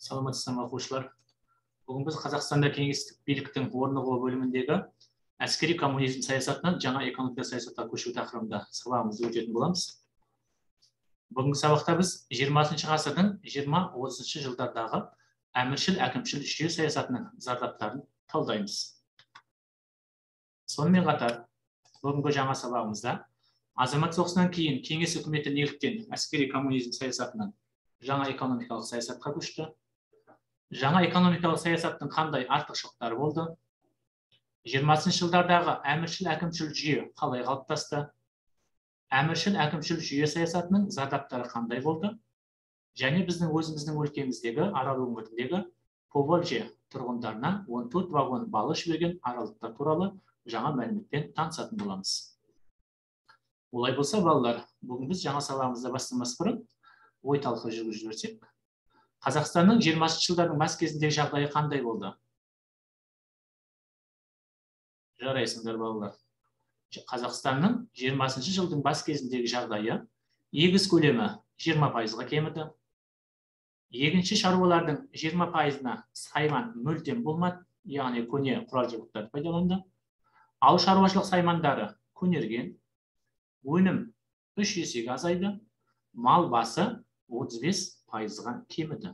Саламатсыздар ма, оқушылар? Бүгін біз Қазақстанда кеңестік биліктің орнығуы бөліміндегі әскери коммунизм саясатынан жаңа экономика саясатқа көшу тақырыбында сабағымызды өтетін боламыз. Бүгінгі сабақта біз 20 ғасырдың 20-30 жылдардағы әміршіл әкімшіл жүйе саясатының зардаптарын талдаймыз. Сонымен қатар, бүгінгі жаңа сабағымызда азамат соғысынан кейін кеңес үкіметі неліктен әскери коммунизм саясатынан жаңа экономикалық саясатқа көшті, жаңа экономикалық саясаттың қандай артықшылықтары болды, 20 жылдардағы әміршіл әкімшіл жүйе қалай қалыптасты, әміршіл әкімшіл жүйе саясатының зардаптары қандай болды, және біздің өзіміздің өлкеміздегі Арал өңіріндегі Поволжье тұрғындарына 14 вагон балық жіберген аралдықтар туралы жаңа мәліметпен танысатын боламыз. Олай болса, балалар, бүгін біз жаңа сабағымызды бастамас бұрын ой талқы жүргізіп жіберсек. Қазақстанның 20 жылдардың бас кезіндегі жағдайы қандай болды? Жарайсыңдар, балалар. Қазақстанның 20 жылдың бас кезіндегі жағдайы: егіс көлемі 20%-ға кеміді. Егінші шаруалардың 20%-на сайман мүлдем болмады, яғни көне құрал жабдықтарды пайдаланды. Ауыл шаруашылық саймандары көнерген, өнім 3 есеге азайды, мал басы 35%-ға кеміді.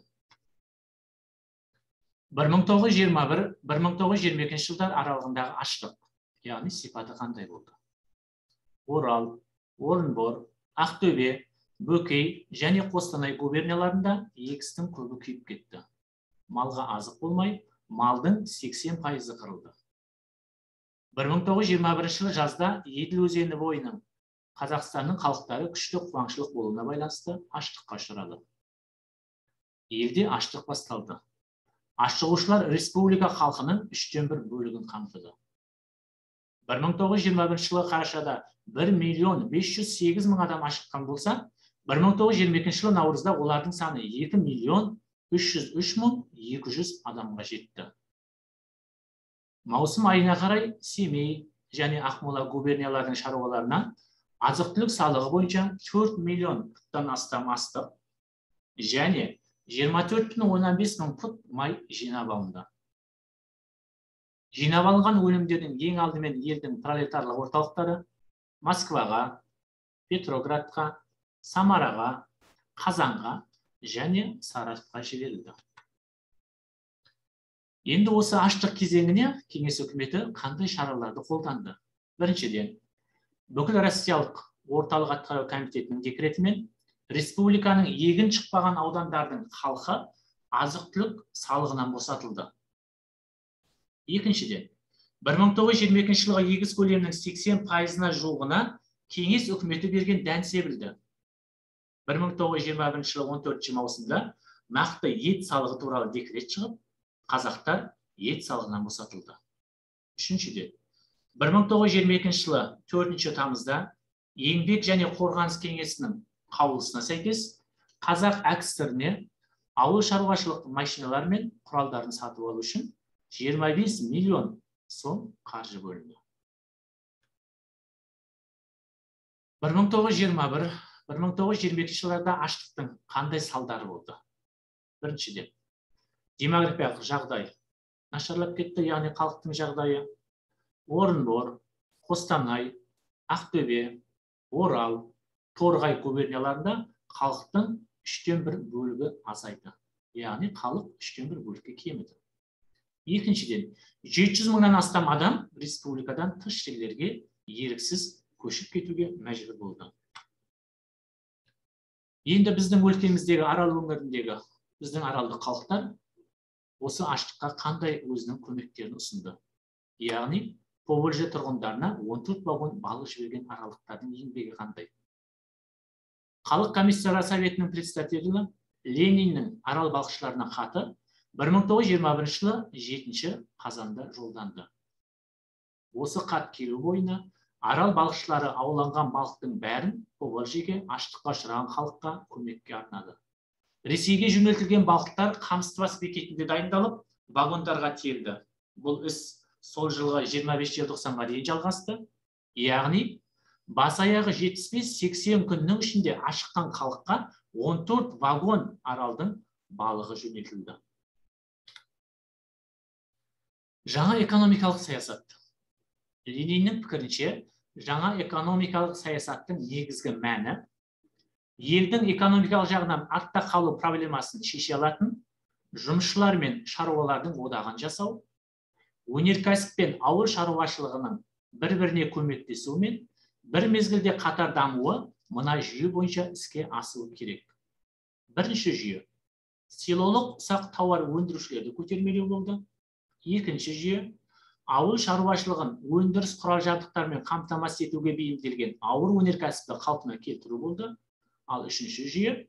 1921-1922 жылдар аралығындағы аштық, яғни сипаты қандай болды? Орал, Орынбор, Ақтөбе, Бөкей және Қостанай губернияларында егістің көбі күйіп кетті. Малға азық болмай, малдың 80%-ы қырылды. 1921 жылы жазда Еділ өзені бойының Қазақстанның халықтары күшті қуаңшылық болуына байланысты аштыққа ұшырады. Елде аштық басталды. Ашығушылар республика халқының 1/3 бөлігін қамтыды. 1921 жылы қарашада 1 508 000 адам ашыққан болса, 1922 жылы наурызда олардың саны 2 303 200 адамға жетті. Маусым айына қарай Семей және Ақмола губернияларының шаруаларынан азық-түлік салығы бойынша 4 миллион пұттан астам астық және 24,5 мың пұт май жинап алынды. Жинап алынған өнімдердің ең алдымен елдің пролетарлық орталықтары Москваға, Петроградқа, Самараға, Қазанға және Саратовқа жіберілді. Енді осы аштық кезеңіне кеңес үкіметі қандай шараларды қолданды? Біріншіден, Бүкіл Россиялық орталық атқару комитетінің декретімен республиканың егін шықпаған аудандардың халқы азық-түлік салығынан босатылды. Екіншіден, 1922 жылғы егіс көлемінің 80%-на жуығына кеңес үкіметі берген дән себілді. 1921 жылы 14 маусымда нақты ет салығы туралы декрет шығып, қазақтар ет салығынан босатылды. Үшіншіден, 1922 жылы 4 тамызда Еңбек және Қорғаныс кеңесінің қаулысына сәйкес Қазақ АКСР-не ауыл шаруашылық машиналары мен құралдарын сатып алу үшін 25 миллион сом қаржы бөлінді. 1921-1922 жылдарда аштықтың қандай салдары болды? Біріншіден, демографиялық жағдай нашарлап кетті, яғни халықтың жағдайы. Орынбор, Қостанай, Ақтөбе, Орал, Торғай губернияларында халықтың 1/3 бөлігі азайды. Яғни халық 1/3 бөлікке кеміді. Екіншіден, 700 мыңнан астам адам республикадан тыс жерлерге еріксіз көшіп кетуге мәжбүр болды. Енді біздің өлкеміздегі Арал өңіріндегі біздің аралдық халықтар осы аштыққа қандай өзінің көмектерін ұсынды? Яғни Поволжье тұрғындарына 14 вагон балық жіберген аралдықтардың еңбегі қандай? Халық комиссарлар советінің председателі Лениннің Арал балықшыларына хаты 1921 жылы 7 қазанда жолданды. Осы хат келу бойына Арал балықшылары ауланған балықтың бәрін Поволжьеге аштыққа ұшыраған халыққа көмекке арнады. Ресейге жөнелтілген балықтар Қамыстыбас бекетінде дайындалып, вагондарға тиелді. Бұл іс сол жылғы 25 желтоқсанға дейін жалғасты. Яғни, бас аяғы 75-80 күннің ішінде ашыққан халыққа 14 вагон Аралдың балығы жөнелтілді. Жаңа экономикалық саясат. Лениннің пікірінше, жаңа экономикалық саясаттың негізгі мәні елдің экономикалық жағынан артта қалу проблемасын шеше алатын жұмысшылар мен шаруалардың одағын жасау, өнеркәсіп пен ауыл шаруашылығының бір-біріне көмектесуімен бір мезгілде қатар дамуы мына жүйе бойынша іске асуы керек. Бірінші жүйе селолық ұсақ тауар өндірушілерді көтермелеу болды. Екінші жүйе ауыл шаруашылығын өндіріс құрал жабдықтарымен қамтамасыз етуге бейімделген ауыр өнеркәсіпті қалпына келтіру болды. Ал үшінші жүйе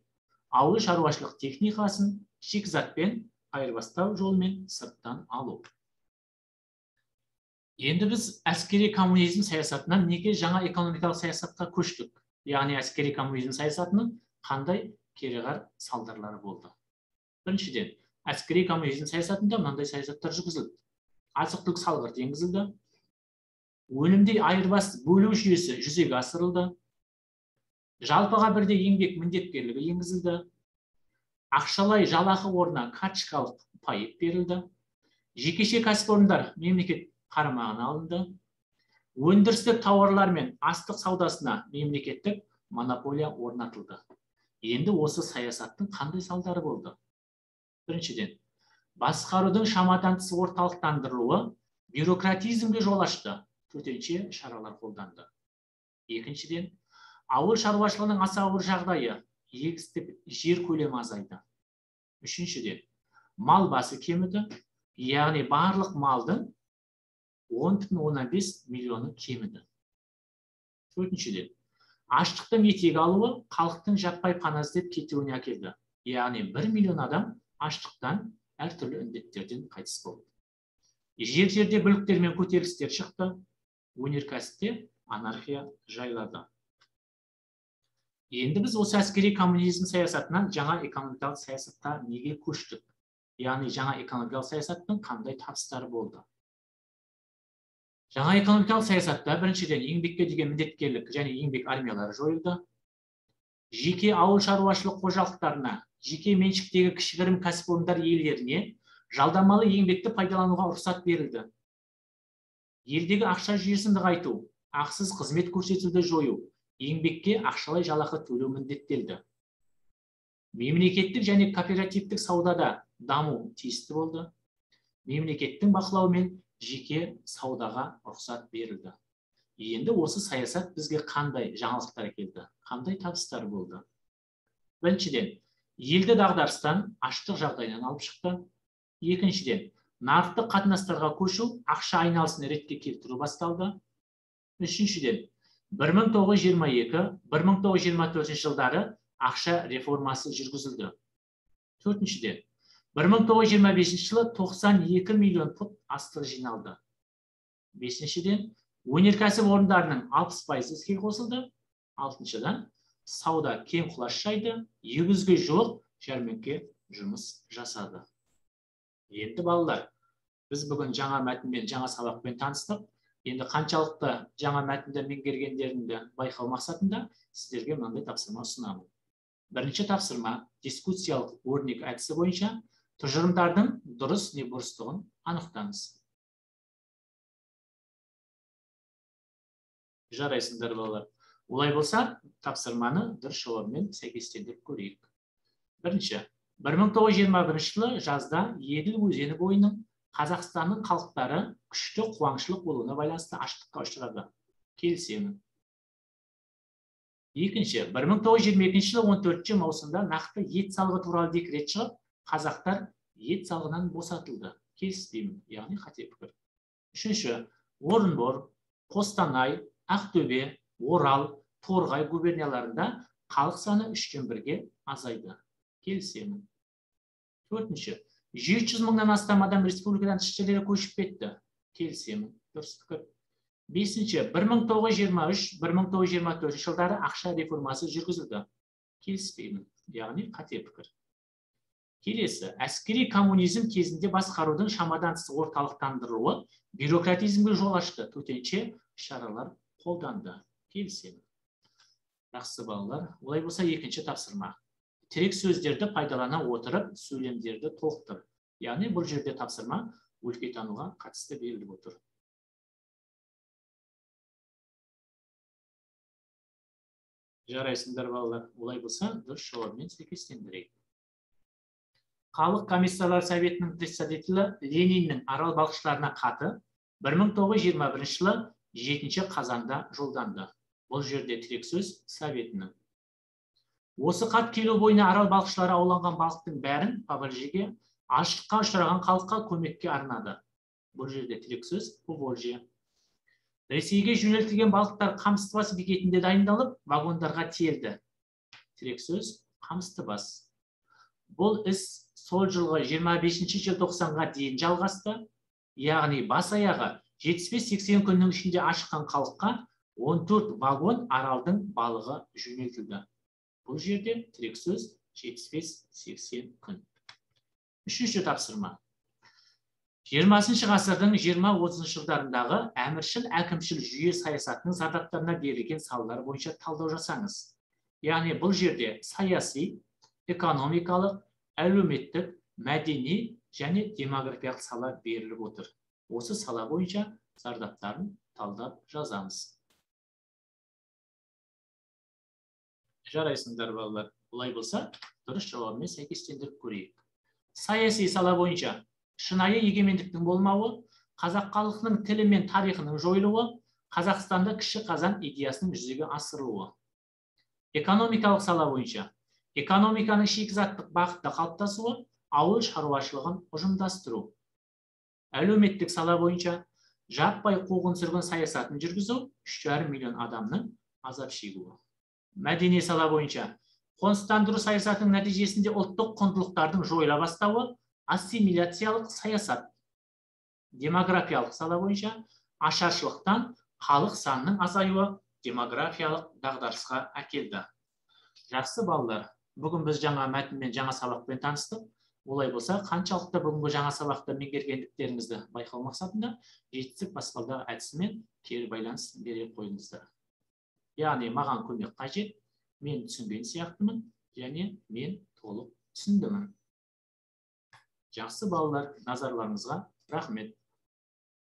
ауыл шаруашылық техникасын шикізатпен айырбастау жолымен сырттан алу. Енді біз әскери коммунизм саясатынан неге жаңа экономикалық саясатқа көштік? Яғни әскери коммунизм саясатының қандай кереғар салдарлары болды? Біріншіден, әскери коммунизм саясатында мынандай саясаттар жүргізілді. Азық-түлік салғырты енгізілді. Өнімді айырбас бөлу жүйесі жүзеге асырылды. Жалпыға бірдей еңбек міндеткерлігі енгізілді. Ақшалай жалақы орнына карточкалық пайып берілді. Жекеше кәсіпорындар мемлекет қарамағына алынды. Өндірістік тауарлар мен астық саудасына мемлекеттік монополия орнатылды. Енді осы саясаттың қандай салдары болды? Біріншіден, басқарудың шамадан тыс орталықтандырылуы бюрократизмге жол ашты, төтенше шаралар қолданды. Екіншіден, ауыл шаруашылығының аса ауыр жағдайы, егістік жер көлемі азайды. Үшіншіден, мал басы кеміді, яғни барлық малдың 10,5 миллионы кеміді. Төртіншіден, аштықтың етек алуы халықтың жаппай пана іздеп кетуіне әкелді. Яғни 1 миллион адам аштықтан, әртүрлі індеттерден қайтыс болды. Жер-жерде бүліктер мен көтерілістер шықты, өнеркәсіпте анархия жайлады. Енді біз осы әскери коммунизм саясатынан жаңа экономикалық саясатқа неге көштік? Яғни жаңа экономикалық саясаттың қандай табыстары болды? Жаңа экономикалық саясатта біріншіден еңбекке деген міндеткерлік және еңбек армиялары жойылды. Жеке ауыл шаруашылық қожалықтарына, жеке меншіктегі кішігірім кәсіпорындар иелеріне жалдамалы еңбекті пайдалануға рұқсат берілді. Елдегі ақша жүйесін нығайту, ақсыз қызмет көрсетуді жою, еңбекке ақшалай жалақы төлеу міндеттелді. Мемлекеттік және кооперативтік саудада даму тиісті болды. Мемлекеттің бақылауымен жеке саудаға рұқсат берілді. Енді осы саясат бізге қандай жаңалықтар әкелді, қандай табыстар болды? Біріншіден, елді дағдарыстан, аштық жағдайынан алып шықты. Екіншіден, нарықтық қатынастарға көшу, ақша айналысын ретке келтіру басталды. Үшіншіден, 1922-1924 жылдары ақша реформасы жүргізілді. Төртіншіден, 1925 жылы 92 миллион пұт астық жиналды. Бесіншіден, өнеркәсіп орындарының 60% іске қосылды. Алтыншыдан, сауда кең құлаш жайды, 200-ге жуық жәрмеңке жұмыс жасады. Енді балалар, біз бүгін жаңа мәтінмен, жаңа сабақпен таныстық. Енді қаншалықты жаңа мәтінді меңгергендеріңді байқау мақсатында сіздерге мынандай тапсырма ұсынамын. Бірінші тапсырма дискуссиялық өрнек әдісі бойынша тұжырымдардың дұрыс не бұрыстығын анықтаңыз. Жарайсыңдар балалар. Олай болса, тапсырманы дұрыс жауабымен сәйкестендіріп көрейік. Бірінші, 1921 жылы жазда Еділ өзені бойының Қазақстанның халықтары күшті қуаңшылық болуына байланысты аштыққа ұшырады. Келісемін. Екінші, 1922 жылы 14 маусымда нақты ет салығы туралы декрет шығып, қазақтар ет салығынан босатылды. Келіспеймін, яғни қате пікір. Үшінші, Орынбор, Қостанай, Ақтөбе, Орал, Торғай губернияларында халық саны 1/3-ге азайды. Келісемін. Төртінші, 700 мыңнан астам адам республикадан тыс жерлерге көшіп кетті. Келісемін. Дұрыс пікір. Бесінші, 1923-1924 жылдары ақша реформасы жүргізілді. Келіспеймін, яғни қате пікір. Келесі, әскери коммунизм кезінде басқарудың шамадан тыс орталықтандырылуы бюрократизмге жол ашты, төтенше шаралар қолданды. Келісемін. Жақсы балалар, олай болса екінші тапсырма. Тірек сөздерді пайдалана отырып сөйлемдерді толықтыр. Яғни бұл жерде тапсырма өлкетануға қатысты беріліп отыр. Жарайсыңдар, балалар. Олай болса, дұрыс жауабымен сәйкестендірейік. Халық комиссарлар советінің председателі Лениннің Арал балықшыларына хаты 1921 жылы 7 қазанда жолданды. Бұл жерде тірек сөз советінің. Осы хат келу бойына Арал балықшылары ауланған балықтың бәрін Поволжьеге, аштыққа ұшыраған халыққа көмекке арнады. Бұл жерде тірек сөз Поволжье. Ресейге жөнелтілген балықтар Қамыстыбас бекетінде дайындалып, вагондарға тиелді. Тірек сөз Қамыстыбас. Бұл іс сол жылғы 25 желтоқсанға дейін жалғасты. Яғни бас аяғы 75-80 күннің ішінде ашыққан халыққа 14 вагон Аралдың балығы жөнелтілді. Бұл жерде тірек сөз 75-80 күн. Үшінші тапсырма. 20 ғасырдың 20-30 жылдарындағы әміршіл әкімшіл жүйе саясатының зардаптарына берілген салалар бойынша талдау жасаңыз. Яғни бұл жерде саяси, экономикалық, әлеуметтік, мәдени және демографиялық сала беріліп отыр. Осы сала бойынша зардаптарын талдап жазамыз. Жарайсыңдар, балалар. Олай болса, дұрыс жауабымен сәйкестендіріп көрейік. Саяси сала бойынша шынайы егемендіктің болмауы, қазақ халқының тілі мен тарихының жойылуы, Қазақстанда кіші қазан идеясының жүзеге асырылуы. Экономикалық сала бойынша экономиканың шикізаттық бағытта қалыптасуы, ауыл шаруашылығын ұжымдастыру. Әлеуметтік сала бойынша жаппай қуғын-сүргін саясатын жүргізу, 3,5 миллион адамның азап шегуі. Мәдени сала бойынша қоныстандыру саясатының нәтижесінде ұлттық құндылықтардың жойыла бастауы, ассимиляциялық саясат. Демографиялық сала бойынша ашаршылықтан халық санының азаюы демографиялық дағдарысқа әкелді. Жақсы, балалар, бүгін біз жаңа мәтінмен, жаңа сабақпен таныстық. Олай болса, қаншалықты бүгінгі жаңа сабақты меңгергендіктеріңізді байқау мақсатында жетістік баспалдағы әдісімен кері байланыс бере қойыңыздар. Яғни маған көмек қажет, мен түсінген сияқтымын және мен толық түсіндімін. Жақсы, балалар, назарларыңызға рахмет.